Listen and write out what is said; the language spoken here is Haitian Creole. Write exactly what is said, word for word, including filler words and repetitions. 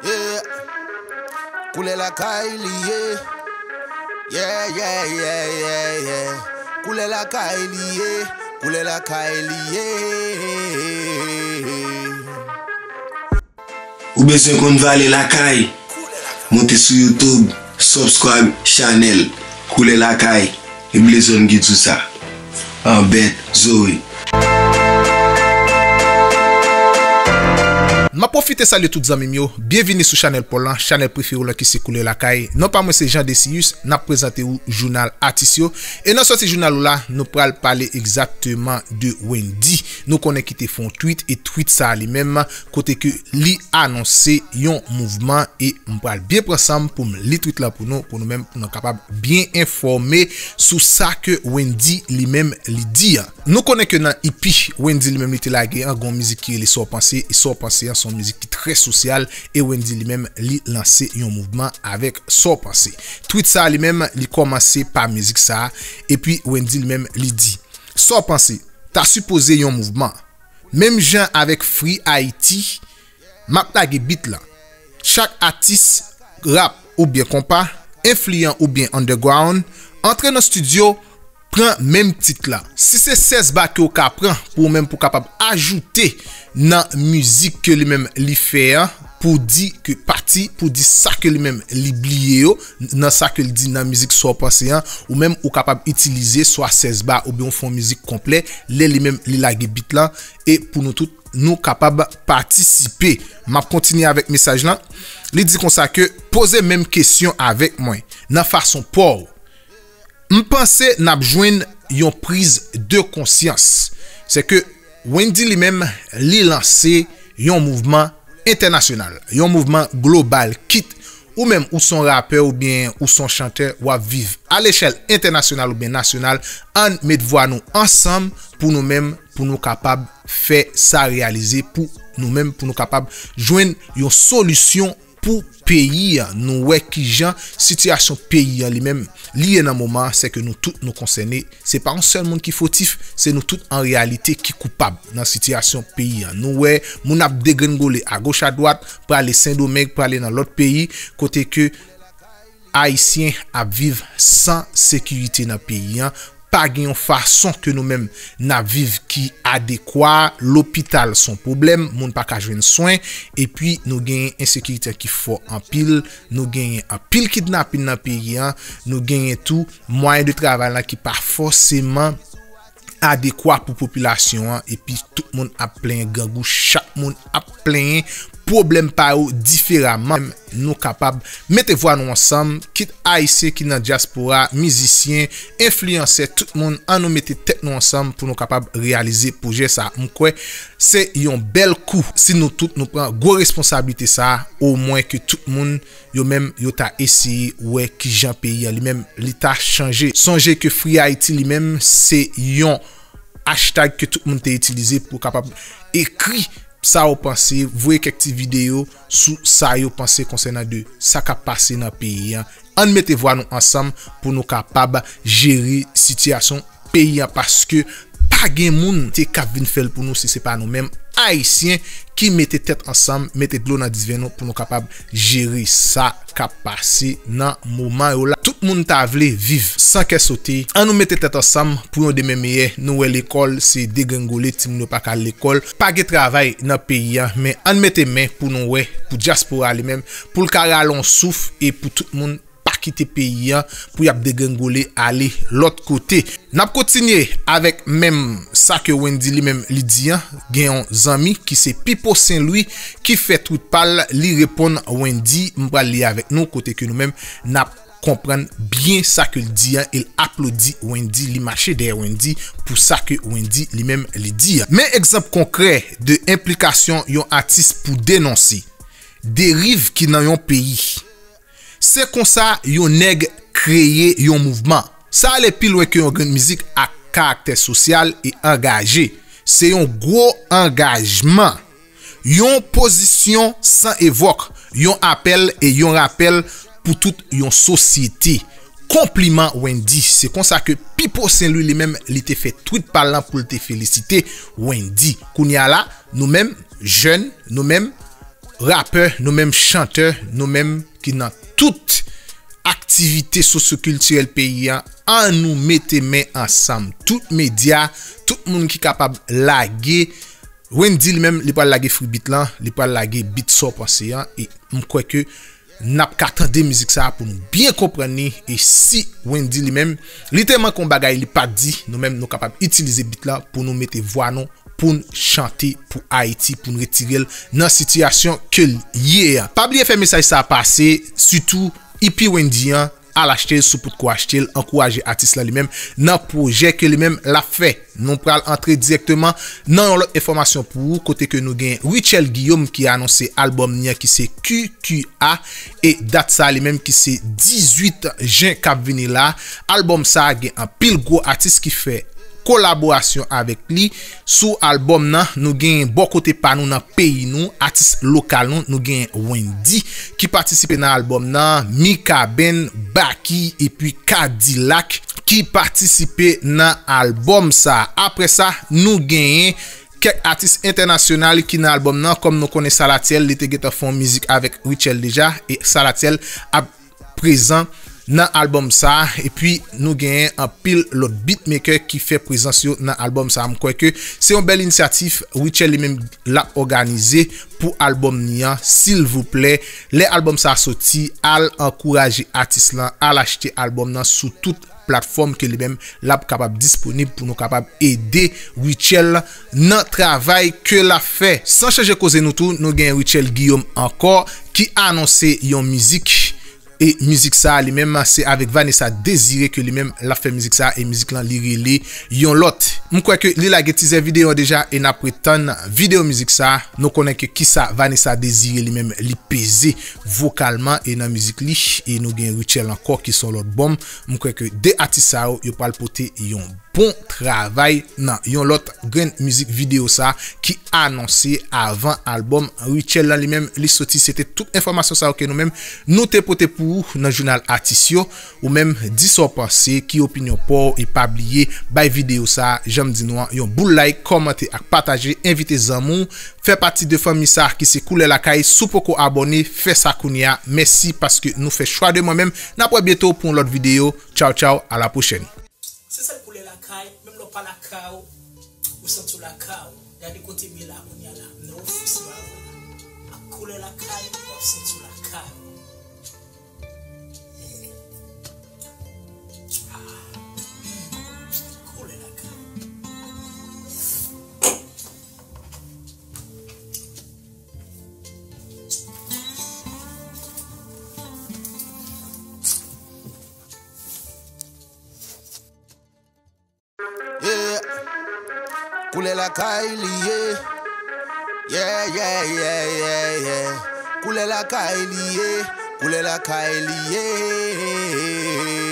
Yeah. Koulè lakay li ye. Yeah, yeah, yeah, yeah, yeah. Koulè lakay li ye. Koulè lakay li ye. Ou bezwen konn valè lakay? Monte sou YouTube, subscribe channel Koulè Lakay, e Blezon ki di w sa. Anbèt Zoe. M ap pwofite salye tout zanmi m yo. Byenvini sou chanèl pa w lan, chanèl prefere w lan ki se Koulè Lakay. Non pa mwen se Jean Decius, n ap prezante w jounal atis yo. E nan sòti jounal ou la, nou pral pale egzakteman de Wendyy. Nou konnen ki te fè yon tweet, e tweet sa a li menm, kote ke li anonse yon mouvman, e m pral byen pran san m pou m li tweet lan pou nou, pou nou menm, pou nou kapab byen enfòme sou sa ke Wendyy li menm li di a. Nou konnen ke nan E P Wendyy li menm li te lage an, gen yon mizik ki rele Sa w panse, e Sa w panse an se yon mizik ki trè sosyal, e Wendyy li menm li lanse yon mouvman avèk Sa w panse. Tweet sa a li menm li kòmanse pa mizik sa a, epi Wendyy li menm li di, Sa w panse, ta sipoze yon mouvman. Menm jan avèk Free Haiti, m ap lage beat lan. Chak atis rap oubyen konpa, enfliyan oubyen underground, antre nan estidyo, pran menm tit la. Si se sèz ba ke w ka pran pou ou menm pou w kapab ajoute nan mizik ke li menm li fè an, pou di ke pati, pou di sa ke li menm li bliye yo, nan sa ke l di nan mizik Sa w panse an, ou menm ou kapab itilize swa sèz ba oubyen w fè yon mizik konplè, lè li menm li lage beat lan, e pou nou tout, nou kapab patisipe. M ap kontinye avèk mesaj lan. Li di konsa ke, poze menm kesyon avèk mwen, nan fason pa w. M panse n ap jwenn yon priz de konsyans. Se ke Wendyy li menm, li lanse yon mouvman entènasyonal, yon mouvman global. Kit ou menm ou se yon rapè oubyen ou se yon chantè, w ap viv alechèl entènasyonal oubyen nasyonal, ann met vwa nou ansanm pou nou menm, pou nou kapab fè sa reyalize pou nou menm, pou nou kapab jwenn yon solisyon pou peyi a. Nou wè kijan sitiyasyon peyi a li menm li ye nan moman an, se ke nou tout nou konsène. Se pa yon sèl moun ki fotif, se nou tout an reyalite ki koupab nan sitiyasyon peyi a. Nou wè moun ap degrengole agoch adwat, prale Sendomeng, prale nan lòt peyi, kote ke Ayisyen ap viv san sekirite nan peyi an. Pa gen yon fason ke nou menm n ap viv ki adekwa, lopital se yon pwoblèm, moun pa ka jwenn swen, epi nou genyen ensekirite ki fò anpil, nou genyen anpil kidnapin nan peyi an, nou genyen tou mwayen de travay lan ki pa fòseman adekwa pou popilasyon an, epi tout moun ap plenyen grangou, chak moun ap plenyen pwoblèm pa yo diferaman. Nou kapab mete vwa nou ansanm, kit Ayisyen ki nan dyaspora, mizisyen, enfliyansè, tout moun, ann nou mete tèt nou ansanm pou nou kapab reyalize pwojè sa. M kwè se yon bèl kou si nou tout nou pran gwo responsablite sa, omwen ke tout moun yo menm yo ta eseye wè kijan peyi an li menm li ta chanje. Sonje ke Free Haiti li menm se yon hashtag ke tout moun te itilize pou kapab ekri sa yo panse, voye kèk ti videyo sou sa yo panse konsènan de sa k ap pase nan peyi an. Ann mete vwa nou ansanm pou nou kapab jere sitiyasyon peyi an, paske pa gen moun te kab vin fè l pou nou si se pa nou menm Ayisyen ki mete tèt ansanm, mete dlo nan diven nou pou nou kapab jere sa k ap pase nan moman yo la. Tout moun ta vle viv san kè sote. Ann nou mete tèt ansanm pou yon demen meyè. Nou wè lekòl se degrengole, timoun yo pa ka al lekòl, pa gen travay nan peyi an, men ann mete men pou nou wè, pou dyaspora li menm, pou l ka rale yon souf e pou tout moun pa kite peyi an pou y ap degrengole ale lòt kote. N ap kontinye avèk menm sa ke Wendyy li menm li di an. Gen yon zanmi ki se Pipo Sen Lwi ki fè tweet pa l, li reponn Wendyy. M pral li avèk nou kote ke nou menm n ap konprann byen sa ke l di an, e l aplodi Wendyy, li mache dèyè Wendyy pou sa ke Wendyy li menm li di an. Men egzanp konkrè de enplikasyon yon atis pou denonse deriv ki nan yon peyi. Se konsa yon nèg kreye yon mouvman. Sa ale pi lwen ke yon grenn mizik ak karaktè sosyal e angaje. Se yon gwo angajman. Yon pozisyon san evòk, yon apèl e yon rapèl pou tout yon sosyete. Konpliman Wendyy. Se konsa ke Pipo Sen Lwi li menm li te fè tweet pa l lan pou l te felisite Wendyy. Kounye a la, nou menm, jèn, nou menm, rapè, nou menm chantè, nou menm ki nan tout aktivite sosyokiltirèl peyi a, ann nou mete men ansanm. Tout medya, tout moun ki kapab lage. Wendy li menm, li pral lage free beat lan, li pral lage beat sa w panse an, e m kwè ke n ap ka tande mizik sa a pou nou byen konprann li, e si Wendy li menm, li te manke yon bagay li pa t di, nou menm nou kapab itilize beat lan pou nou mete vwa nou, pou n chante pou Ayiti, pou n retire l nan sitiyasyon ke l ye a. Pa bliye fè mesaj sa a pase, sitou E P Wendy an, al achte l si w potko achte l, ankouraje atis lan li menm nan pwojè ke li menm l ap fè. Nou pral antre dirèkteman nan yon lòt enfòmasyon pou ou, kote ke nou gen Rutshelle Guillaume ki anonse albòm ni an ki se Q Q A, e dat sa li menm ki se dizuit jen k ap vini la. Albòm sa a gen anpil gwo atis ki fè kolaborasyon avèk li sou albòm nan. Nou gen bò kote pa nou nan peyi nou, atis lokal nou, nou gen Wendy ki patisipe nan albòm nan, Mikaben, Baky, epi K-Dilak ki patisipe nan albòm sa. Apre sa, nou genyen kèk atis entènasyonal ki nan albòm nan, kòm nou konnen Salatiel, li te gentan fè yon mizik avèk Rutshelle deja, e Salatiel ap prezan nan albòm sa, epi nou genyen anpil lòt beatmaker ki fè prezans yo nan albòm sa. M kwè ke se yon bèl inisyativ Rutshelle li menm l ap òganize pou albòm ni an. Silvouplè, lè albòm sa soti, al ankouraje atis lan, al achte albòm nan sou tout platfòm ke li menm l ap kapab disponib pou nou kapab ede Rutshelle nan travay ke l ap fè. San chanje koze nou tou, nou gen Rutshelle Guillaume ankò ki anonse yon mizik. E mizik sa a li menm, se avèk Vanessa Désiré ke li menm l ap fè mizik sa a, e mizik lan li rele Yon Lòt. M kwè ke li lage tizè videyo an deja, e n ap ret tann videyo mizik sa a. Nou konnen ke kisa Vanessa Désiré li menm li peze vokalman e nan mizik li, e nou gen Rutshelle ankò ki se yon lòt bonm. M kwè ke de atis sa yo, yo pral pote yon bon travay nan yon lòt grenn mizik videyo sa ki anonse avan albòm Rutshelle lan li menm li soti. Se te tout enfòmasyon sa yo ke nou menm nou te pote pou ou nan jounal atis yo. Ou menm, di sa w panse, ki opinyon pa w, e pa bliye bay videyo sa, jan m di nou an, yon boul like, kòmante ak pataje, envite zanmi w, fè pati de fanmi sa ki se Koulè Lakay. Si w poko abòne, fè sa kounye a. Mèsi paske nou fè chwa de mwen menm. N ap wè byento pou yon lòt videyo. Tchaw, tchaw, a la pwochèn. Se sèl koulè lakay, menm lè w pa lakay ou, ou santi w lakay ou. Gade kote m ye la kounye a la, m nan ofis mwen la. Ak koulè lakay, w ap santi w lakay ou. Ah, koulè lakay. Yeah. Koulè lakay li ye. Yeah, yeah, yeah, yeah, yeah. Koulè lakay li ye. Koulè lakay li ye.